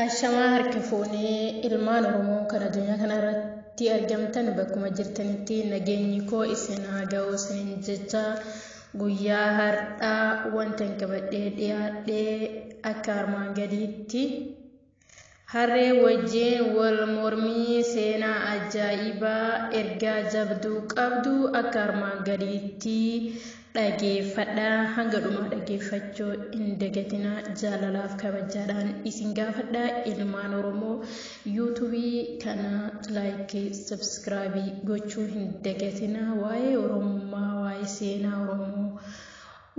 Ashamaa harka fuunee ilmaan Oromoo kan addunyaa kanarratti argamtan bakkuma jirtanitti nageenyi koo isin haa ga'u isiniin jecha guyyaa har'aa wanta hin qabadhee dhiyaadhee akka armaan gadiitti harree wajjin wal mormii seenaa ajaa'ibaa ergaa jabduu qabdu akka armaan gadiitti dhageeffadhaa. Hanga dhumaa dhageeffachuu hin dagatinaa. Jaalalaaf kabajaadhaan isin gaafadhaa. Ilmaan Oromoo yuutuubii kana laayikii sabskraayibii gochuu hin dagatinaa. Waa'ee Oromummaa, waa'ee seenaa Oromoo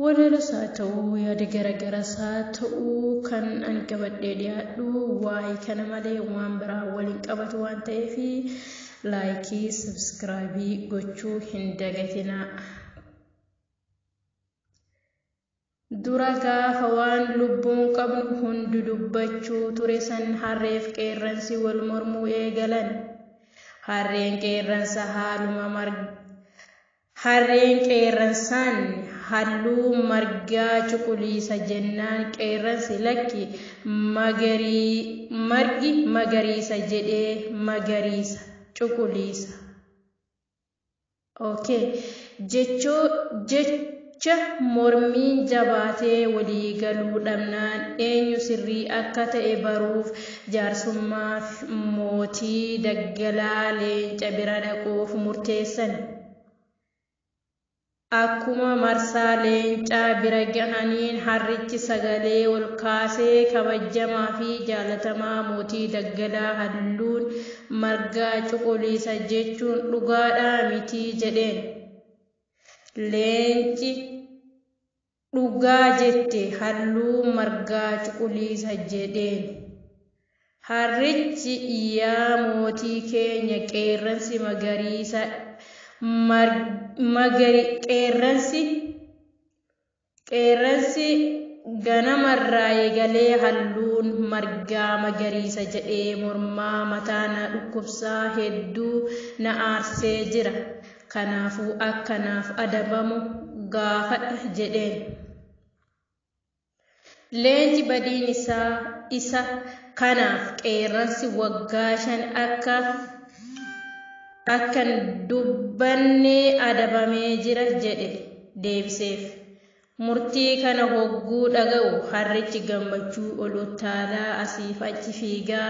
walalas haa ta'uu, yaada garagaraas haa ta'uu, kan ani qabadhee dhiyaadhu waa'ee kana malee waan biraa waliin qabatu waan ta'eef laayikii sabskraayibii gochuu hin dagatinaa. Dura gaafa waan lubbuun qabnu hundi dubbachuu ture san harreef qeerransi wal mormuu eegalan. Harreen qeerransa haaluma Harreen qeerransaan halluu margaa cuquliisa jennaan qeerransi lakki margi magariisa jedhee magariisa cuquliisa. Okay. Jecha mormiin jabaatee walii galuu dhabnaan eenyu sirrii akka ta'e baruuf jaarsummaaf mootii daggalaa leenca bira dhaquuf murteessan. Akkuma marsaa leencaa bira gahaniin harrichi sagalee ol kaasee kabajamaa fi jaalatamaa mootii daggalaa halluun margaa cuquliisa jechuun dhugaadhaa mitii jedheen. Leenci dhugaa jette, halluu margaa cuquliisa jedheen. Harrichi yaa mootii keenya qeerransi magariisa qeerransi ganamarraa eegalee halluun margaa magariisa jedhee mormaa mataa na dhukkubsaa hedduu na aarsee jira. Kanaafuu akka naaf adabamu gaafadha jedheen. Leenci badiin isaa isa kanaaf qeerransi waggaa 5 akkan dubbannee adabamee jira jedhe deebiseef. Murtii kana hogguu dhaga'u harrichi gammachuu ol utaalaa asiif achi fiigaa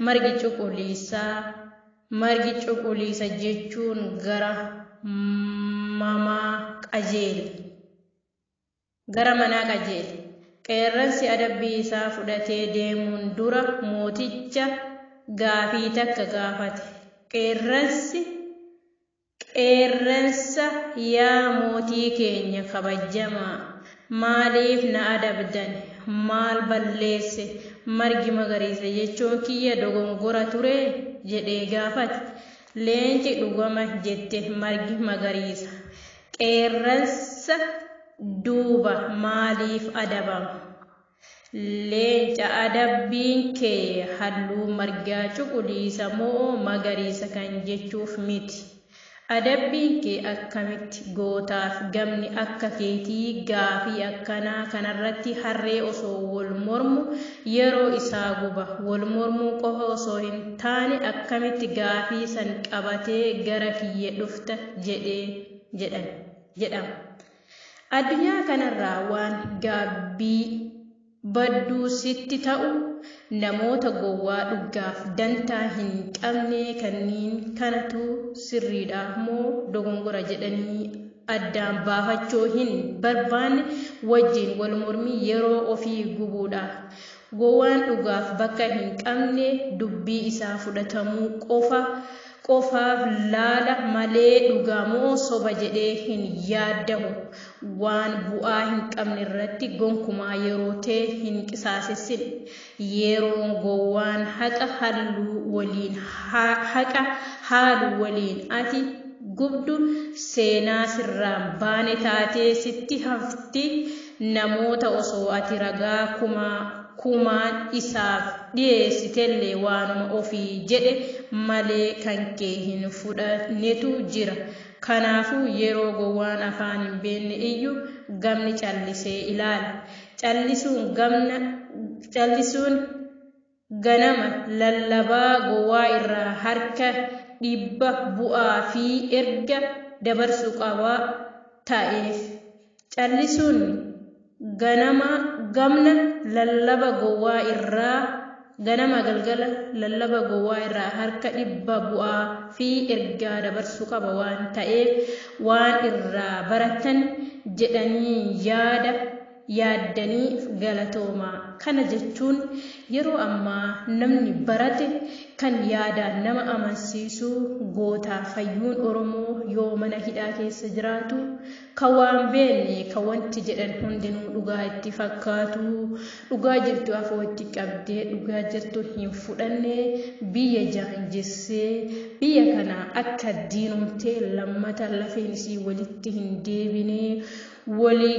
margi cuquliisa jechuun gara manaa qajeele. Qeerransi adabbii isaa fudhatee deemuun dura mooticha gaafii takka gaafate. Qeerransa yaa mootii keenya kabajamaa, maaliif na adabdan? Maal balleesse? Margi magariisa jechuun kiyya dogongora ture jedhee gaafate. Leenci dhugama jette, margi magariisa. Qeerransa duuba maaliif adabama? Leenca adabbiin kee halluu margaa cuquliisa moo magariisa kan jechuuf miti. Adabbiin kee akkamitti gootaaf gamni akka keetii gaafii akkanaa kanarratti harree osoo wal mormu yeroo isaa guba. Wal mormuu qofa osoo hin taane akkamitti gaafii san qabatee gara kiyya dhufta jedhama. Addunyaa kanarraa waan gaabbii badduu sitti ta'u namoota gowwaa dhugaaf dantaa hin qabne kanneen kanatu sirriidha moo dogongora jedhanii addaan baafachuu hin barbaanne wajjin wal mormii yeroo ofii gubuudha. Gowwaan dhugaaf bakka hin qabne dubbii isaa fudhatamuu qofaaf laala malee dhugaa moo soba jedhee hin yaaddamu. Waan bu'aa hin qabne irratti gonkumaa yeroo ta'e hin qisaasessin. Yeroon gowwaan haqa haalu waliin ati gubdu seenaa sirraan baane taatee sitti hafti. Namoota osoo ati ragaa kumaan isaaf dhiyeessitellee waanuma ofii jedhe malee kan kee hin fudhannetu jira. Kanaafuu yeroo gowwaan afaan hin beekne iyyuu gamni callisee ilaala. Callisuun ganama lallabaa gowwaa irraa harka 100 bu'aa fi erga dabarsuu qaba ta'eef. Callisuun ganama gamna lallaba gowwaa irraa ganama galgala lallaba gowwaa irraa harka 100 bu'aa fi ergaa dabarsuu qaba waan ta'eef waan irraa baratan jedhanii yaada yaaddanii galatooma. Kana jechuun yeroo ammaa namni barate kan yaadaan nama amansiisu goota fayyuun Oromoo yoo mana hidhaa keessa jiraatu kan waan beekne kan wanti jedhan hundinuu dhugaa itti fakkaatu, dhugaa jirtu afoo itti qabdee dhugaa jirtu hin fudhanne biyya jaanjessee biyya kana akka diinomtee lammata lafeen isii walitti hin deebine walii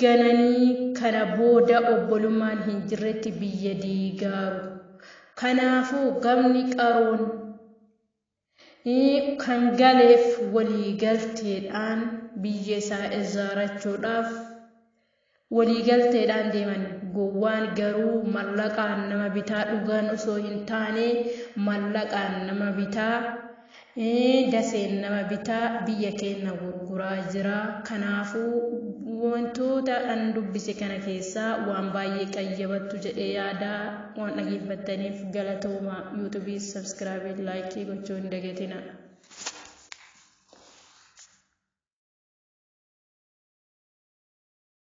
gananii kana booda obbolummaan hin jirretti biyya diigaaru. Kanaafuu gamni qaroon kan galeef waliigalteedhaan biyya isaa ijaarrachuudhaaf waliigalteedhaan deeman. Gowwaan garuu mallaqaan nama bitaa, dhugaan osoo hin taane mallaqaan nama bitaa, daseen nama bitaa biyya keenya gurguraa jira. Kanaafuu wantoota an dubbise kana keessaa waan baay'ee qayyabattu jedhee yaada. Waan dhaggeeffattaniif galatooma. Yuutuubii sabskraayibii laayikii gochuu hin dagatina.